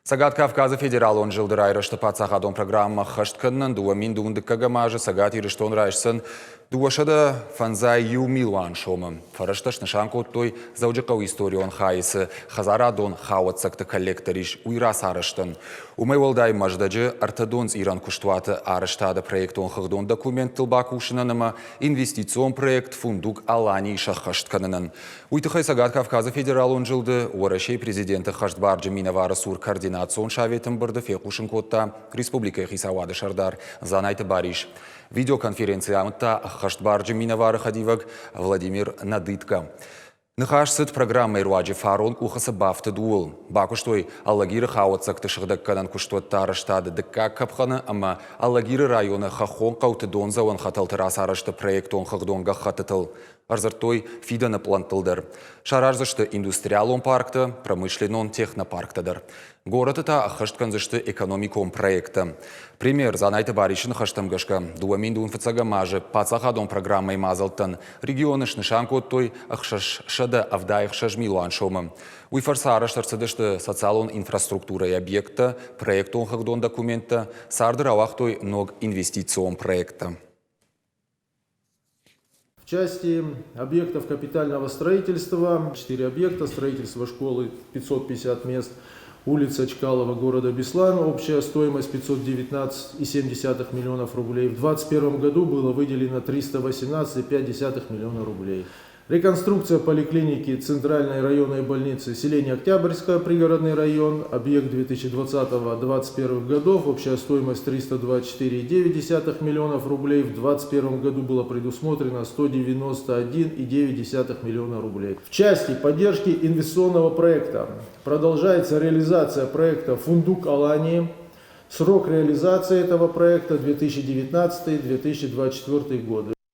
Цӕгат Кавказы федералон зылды райрӕзты паддзахадон программӕ ӕххӕст кӕнынӕн 2025 азы Цӕгат Ирыстон райсдзӕн 251 милуан сомы. Фӕрӕзтӕ снысан кодтой Дзӕуджыхъӕуы историон хайы цы хӕдзарадон хауӕццӕгты коллектор ис, уый рацарӕзтӕн. Уымӕй уӕлдай Мӕздӕджы ӕртӕдонцъирӕн куыстуаты арӕзтады проектон хыгъдон документтыл бакусынӕн ӕмӕ инвестицион проект «Фундук Алании» сӕххӕст кӕнынӕн. Уый тыххӕй Цӕгат Кавказы федералон зылды Уӕрӕсейы президенты хӕстбарджын минӕвары цур координацион советы ӕмбырды фехъусын кодта республикӕйы хицауады сӕрдар Дзанайты Барис. Видеоконференци амыдта ӕххӕстбарджын минӕвары хӕдивӕг Владимир Надытко. Ныхас цыд программӕйы руаджы фарон къухы цы бафтыд, ууыл. Бакуыстой Алагиры хауӕццӕгты сыгъдӕггӕнӕн куыстуӕтты арӕзтады дыккаг къӕпхӕны ӕмӕ Алагиры районы хӕххон хъӕуты дондзӕуӕн хӕтӕлты рацарӕзты проектон хыгъдон гӕххӕттытыл. Ӕрдзырдтой фидӕны пълӕнттыл дӕр. Сараздзысты индустриалон парктӕ, промышленнон технопарктӕ дӕр. Горӕты та ӕххӕст кӕндзысты экономикон проекттӕ. Премьер Дзанайты Барисы ныхӕстӕм гӕсгӕ, 2005 азы паддзахадон программӕйы мадзӕлттӕн регионы снысан кодтой 676 милуан сомы. Уый фӕрцы арӕзт ӕрцыдысты социалон инфраструктурӕйы объекттӕ, проектон хыгъдон документтӕ, царды рауагътой ног инвестицион проекттӕ. В части объектов капитального строительства, четыре объекта, строительство школы 550 мест, улица Чкалова города Беслан, общая стоимость 519,7 миллионов рублей. В 2021 году было выделено 318,5 миллиона рублей. Реконструкция поликлиники Центральной районной больницы селения Октябрьское, пригородный район, объект 2020-2021 годов, общая стоимость 324,9 миллионов рублей, в 2021 году было предусмотрено 191,9 миллиона рублей. В части поддержки инвестиционного проекта продолжается реализация проекта «Фундук Алании». Срок реализации этого проекта 2019-2024 годы.